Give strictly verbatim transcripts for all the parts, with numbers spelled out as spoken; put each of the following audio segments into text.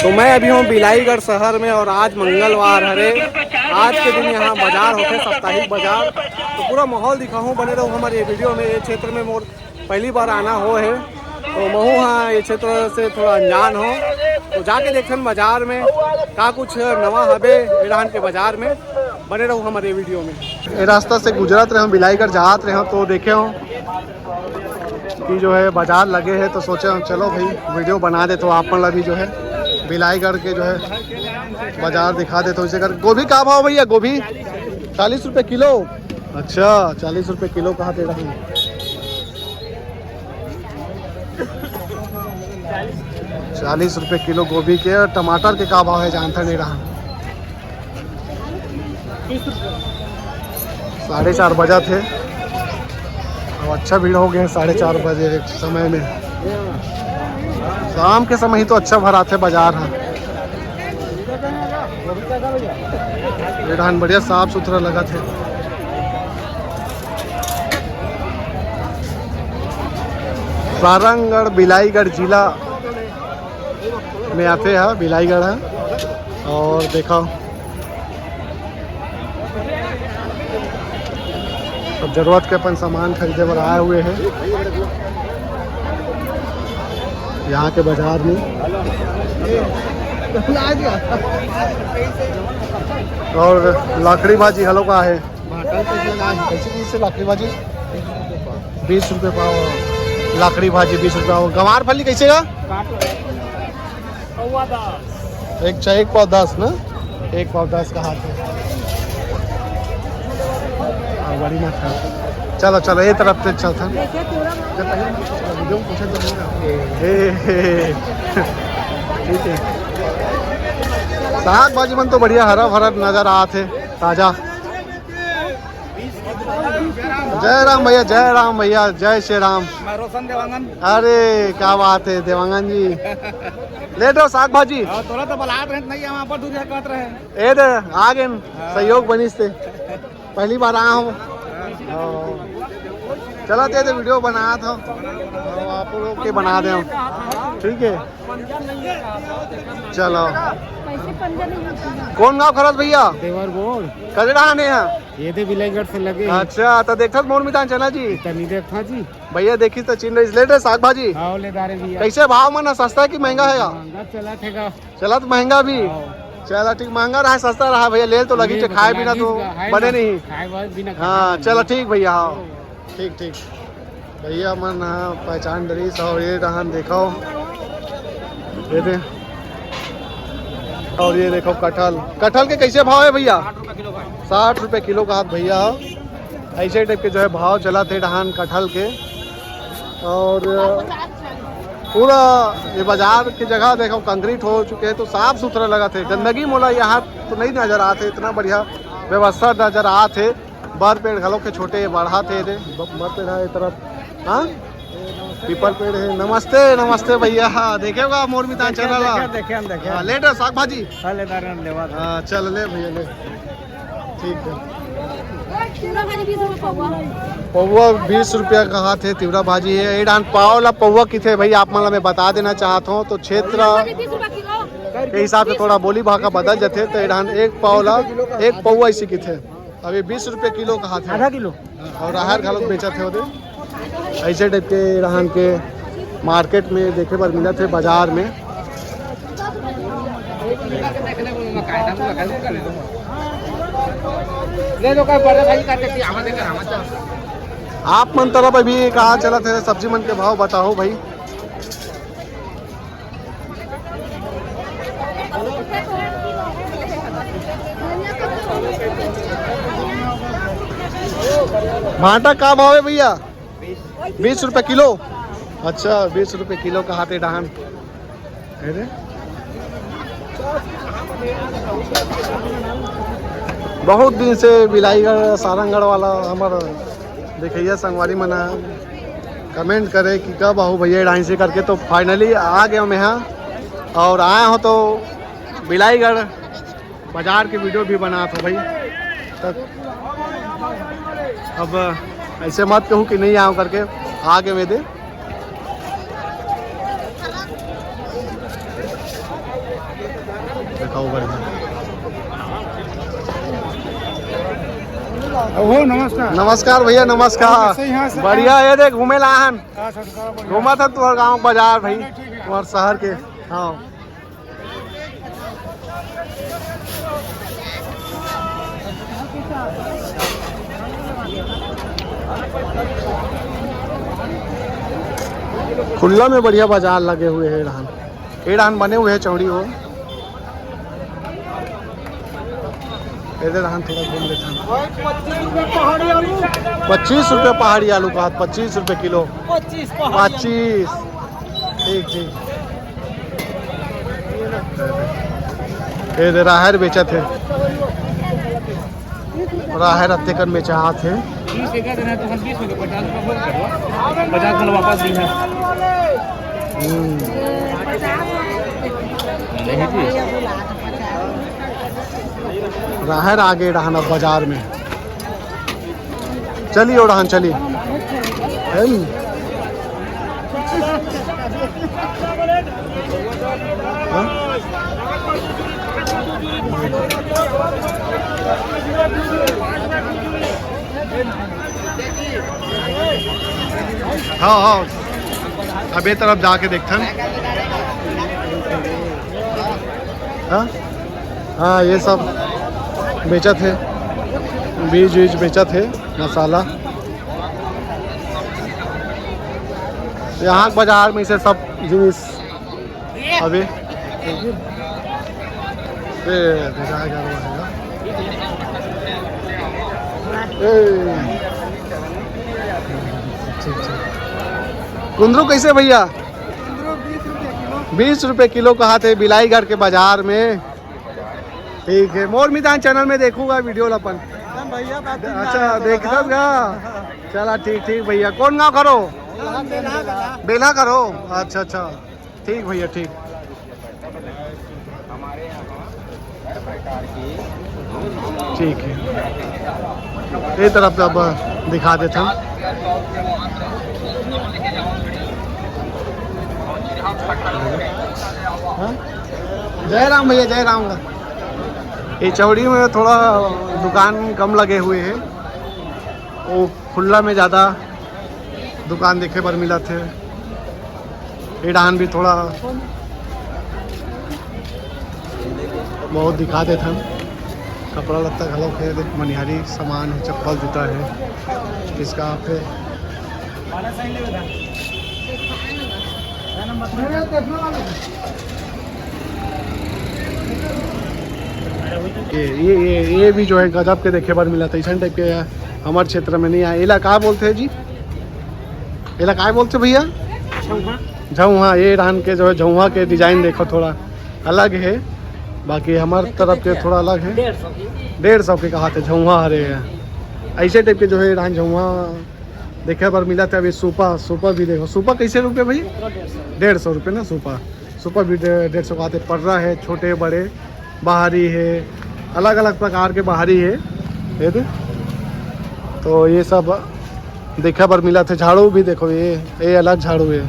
तो मैं अभी हूँ बिलाईगढ़ शहर में और आज मंगलवार हरे। आज के दिन यहाँ बाजार होथे, साप्ताहिक बाजार। तो पूरा माहौल दिखाहूँ, बने रहो हमारे ये वीडियो में। ये क्षेत्र में मोर पहली बार आना हो है, तो महू हाँ ये क्षेत्र से थोड़ा अनजान हो। तो जाके देखन बाजार में का कुछ नवा हबे, ईरान के बाजार में। बने रहो हमारे वीडियो में। ये रास्ता से गुजरत रहे, बिलाईगढ़ जात रहे, तो देखे हो कि जो है बाजार लगे है, तो सोचे हम चलो भाई वीडियो बना दे, तो आप मन ला भी जो है बिलाईगढ़ के जो है बाजार दिखा दे। तो इसे कर गोभी का भाव भैया? गोभी चालीस रुपये किलो। अच्छा, चालीस रुपये किलो कहा दे रहा हूँ। चालीस रुपये किलो गोभी के। टमाटर के का भाव है जानता नहीं रहा। साढ़े चार बजा थे, अब अच्छा भीड़ हो गया है साढ़े चार बजे के समय में। शाम के समय ही तो अच्छा भराथे बाजार ह। ये डहान बढ़िया साफ सुथरा लगथे। सारंगढ़, बिलाईगढ़ जिला में आथे ह बिलाईगढ़ ह। और देखो, सब जरूरत के अपन सामान खरीदे बर आए हुए हैं यहाँ के बाजार में। और लाखड़ी भाजी हलो का है? कैसे, कैसे लाखड़ी भाजी? बीस रुपये पाव। लाखड़ी भाजी बीस रुपये पाव। गंवार फली कैसे का? एक चा-, एक पाव दस ना, एक पाव दस कहा थे। हाँ, बड़ी मात्रा। चलो चलो, ये तरफ से चलता। ए, ए, ए, ठीक है। साग भाजी मन तो बढ़िया हरा भरा नजर आत हे, ताजा। जय राम भैया, जय राम भैया, जय श्री राम। मैं रोशन देवांगन। अरे क्या बात है देवांगन जी। ले दो साग भाजी। हाँ, तोला तो बलात रहे, नहीं हम आप दूर कहत रहे। ए दे, आ गए, हाँ। सहयोग बनिस ते। पहली बार आया हूँ। हाँ। चला ते, ते वीडियो बनात हूँ। आप लोग के बना दे हम। ठीक है। चलो। कौन गांव खरत भैया? देवर बोल। कजड़ा आने हैं। ये दे बिलाईगढ़ से लगे। अच्छा, तो देखत मोर मितान चना जी। तनी देखा जी। भैया देखी तो चिन्ह रही, ले दे साग भाजी। हाँ, ले दारे भैया। कैसे भाव मन, सस्ता है कि महंगा है? महंगा चला थेगा। चलत महंगा भी। हाँ। चला ठीक, महंगा रहा सस्ता रहा भैया, ले तो लगी ले चे, खाए बिना तो बने नहीं। खाए बिना हाँ, चला ठीक भैया, हाँ। ठीक, ठीक। भैया मन ह पहचान डरिस। और ये डहान देखो, ये दे, और ये देखो कटहल। कटहल के कैसे भाव है भैया? साठ रुपये किलो कहा थे भैया। ऐसे टाइप के जो है भाव चलत हे डहान कटहल के। और पूरा ये बाजार की जगह देखो, कंक्रीट हो चुके हैं, तो साफ सुथरा लगथे। गंदगी मोला यहाँ तो नहीं नजर आथे, इतना बढ़िया व्यवस्था नजर आथे। बर पेड़ घलो के छोटे बढ़ात हे दे, ब-, बर पेड़ हे ए तरफ। हाँ, पीपल पेड़ हे। नमस्ते, नमस्ते भैया। हाँ, देखे होगा मोर मितान चैनल ला। देखे, देखे, देखे। हाँ, ले दे साग भाजी। हाँ, ले दारे, लेवा दे। हाँ, चल ले भैया, ले। ठीक है। पौवा बीस रुपया कहा थे, तिवरा भाजी है। ए डहान पाव ला पौवा किथे भाई, आप मन ला मैं बता देना चाहत हूँ। तो क्षेत्र के हिसाब से थोड़ा बोली भाखा बदल जाथे। तो ए डहान एक पाव ला एक पौवा इसे किथे। अभी बीस रुपये किलो कहा थे। आधा किलो। और राहर घलो बेचत हे ओदे। ऐसे टाइप के रहन के मार्केट में देखे बर मिलत हे, बाजार में। आप मन तरफ अभी कहाँ चलत हे, सब्जी मन के भाव बताओ भाई। भांटा का भाव है भैया? बीस रुपए किलो। अच्छा, बीस रुपए किलो कहा थे डहान। अरे, बहुत दिन से बिलाईगढ़ सारंगढ़ वाला हमर देखइया संगवारी मन कमेंट करे कि कब आहू भैया डांस करके। तो फाइनली आ गया मैं यहाँ और आया हूँ तो बिलाईगढ़ बाजार के वीडियो भी बनात हो भाई। तब अब ऐसे मत कहूँ कि नहीं आऊँ करके, आ गए मेरे। देखाओ बढ़िया। हो, नमस्कार। नमस्कार भैया, नमस्कार। कैसे यहाँ से? बढ़िया, ये देख घूमे ला हन। अच्छा, अच्छा, बढ़िया। घूमा था तुम्हारे गांव बाजार भाई, नहीं, ठीक है। तुम्हारे शहर के। हाँ। खुल्ला में बढ़िया बाजार लगे हुए हैं, राहन। ए डाहन बने हुए हे चौड़ी हो। एदे डाहन थोड़ा घूम लेथन। पच्चीस रुपये पहाड़ी आलू का, पच्चीस रुपये किलो। पच्चीस पहाड़ी आलू। पच्चीस। ठीक, ठीक। एदे राहर बेचत हे। राहर अतेकन में चाहत हे। तीस एकड़ देना तो हम बीस में पचास रुपये कम कर दो। पचास में वापस दी है। हम्म। नहीं जी। राहर आगे रहना बाजार में। चलिए ओढ़ान चलिए। है नी? हाँ? हाँ, हाँ। अब ये तरफ जाके देखथन। हाँ? हाँ, ये सब बेचत हे, बीज वीज बेचत हे, मसाला। यहाँ के बाजार में से सब जिनिस अभी। ये बेचा जा रहा है। ए, ठीक, ठीक। कुंदरू कैसे भैया? बीस रुपये किलो कहा थे बिलाईगढ़ के बाजार में। ठीक है, मोर मितान चैनल में देखूंगा वीडियो ला अपन। एकदम भैया, बात ठीक अच्छा, है, देखता हाँ। का? चला, ठीक, ठीक भैया। कौन गांव करो? हम बेल्हा, बेल्हा। बेल्हा करो। अच्छा, अच्छा, ठीक भैया, ठीक। ठीक है, ये तरफ अब दिखा देथन। हाँ? जय राम भैया, जय राम। ये चौड़ी में थोड़ा दुकान कम लगे हुए हैं, वो खुल्ला में ज़्यादा दुकान देखे बर मिलत हे। ये डाहन भी थोड़ा बहुत दिखा देथन। कपड़ा लत्ता घलो हे, देख मनिहारी सामान हे, चप्पल जूता हे, स्कार्फ हे। ये, ये, ये, ये भी जो है गजब के देखे बर मिलत हे, ऐसन टाइप के हमारे क्षेत्र में नहीं आए। एला का बोलते हैं जी? एला काय बोलथे भैया? झउहा। झउहा, ये डाहन के जो है झउहा के डिजाइन देखो, थोड़ा अलग है, बाकी हमारे तरफ के थोड़ा अलग है। डेढ़ सौ के कहा थे, झउहा हरे हैं। ऐसे टाइप के जो है ये डाहन झउहा देखे बर मिलत हे। अभी सूपा, सूपा भी देखो, सूपा कैसे रुपये भाई? डेढ़ सौ रुपये ना सूपा। सूपा भी डे-, डेढ़ सौ का आथे, पर्रा है, छोटे बड़े, बाहरी है, अलग-अलग प्रकार के बाहरी है। ये दे। तो ये सब देखे बर मिलत हे। झाड़ू भी देखो, ये, ये अलग झाड़ू है,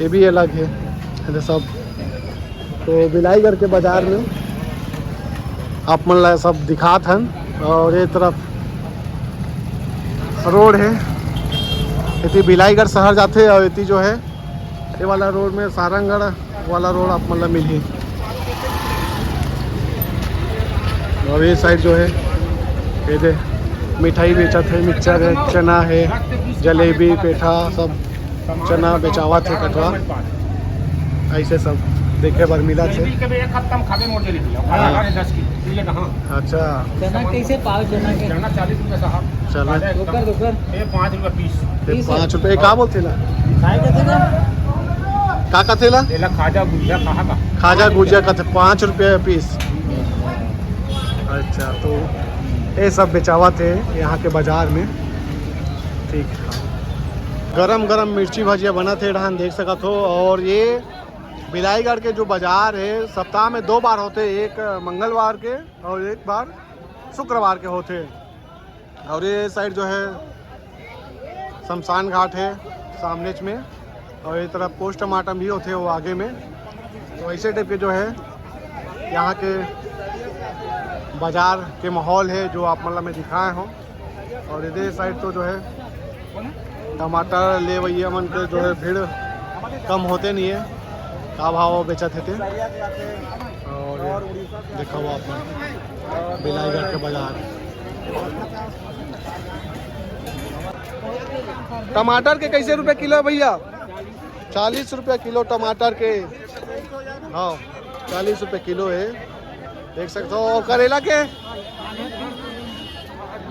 ये भी अलग है, ये सब। तो बिलाईगढ़ के बाजार में आप मन ला सब दिखात हन। और ये तरफ रोड है, एती बिलाईगढ़ शहर जाथे और एती जो है ये वाला रोड में सारंगढ़ वाला रोड आप मन ला मिलही। और ये साइड जो है, ये दे मिठाई बेचत हे, मिक्सचर है, चना है, जलेबी, पेठा, सब चना बेचावत हे, कटवा, ऐसे सब देखे बर मिलत हे। जलेबी के भी एक हफ्ता में खाबे मोर जलेबी। हाँ। अरे दस किलो, ये कहाँ? अच्छा। चना कैसे पाव चना के? चना चालीस रुपये साहब। चना। ताजा एकदम। ओकर, ओकर। ये पाँच रुपये पीस। ये तीस है। पाँच रुपये का बोलथे ला? काय कथे ना? का कथे ला? ये ला खाजा गुजिया कहा का? खाजा गुजिया कथे, पाँच रुपये पीस। अच्छा, तो ये सब बेचावत हे यहाँ के बाजार में। ठीक, गरम गरम मिर्ची भजिया बनत हे, डाहन देख सकत हो। और ये बिलाईगढ़ के जो बाजार है, सप्ताह में दो बार होते, एक मंगलवार के और एक बार शुक्रवार के होते। और ये साइड जो है शमशान घाट है सामने में, और ये तरफ पोस्टमार्टम भी होते वो आगे में। तो ऐसे टाइप के जो है यहाँ के बाजार के माहौल है जो आप मन ला मैं दिखाए हों। और इधर साइड तो जो है टमाटर लेवइया मन के जो है भीड़ कम होते नहीं है, का भाव बेचत हे ते। और देखा हुआ अपन बिलाईगढ़ के बाजार। टमाटर के कैसे रुपये किलो है भैया? चालीस रुपये किलो टमाटर के। हाँ, चालीस रुपये किलो है, देख सकते हो। और करेला के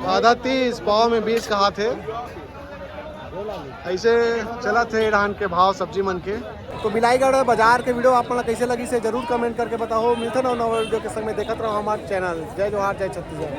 आधा तीस, पाव में बीस का हाथ है। ऐसे चलत हे इरान के भाव सब्जी मन के। तो बिलाईगढ़ बाजार के वीडियो आप मन ला कैसे लगिस हे जरूर कमेंट करके बताओ। मिलथन अउ नवा वीडियो के संग में, देखत रहो हमार चैनल। जय जोहार, जय छत्तीसगढ़।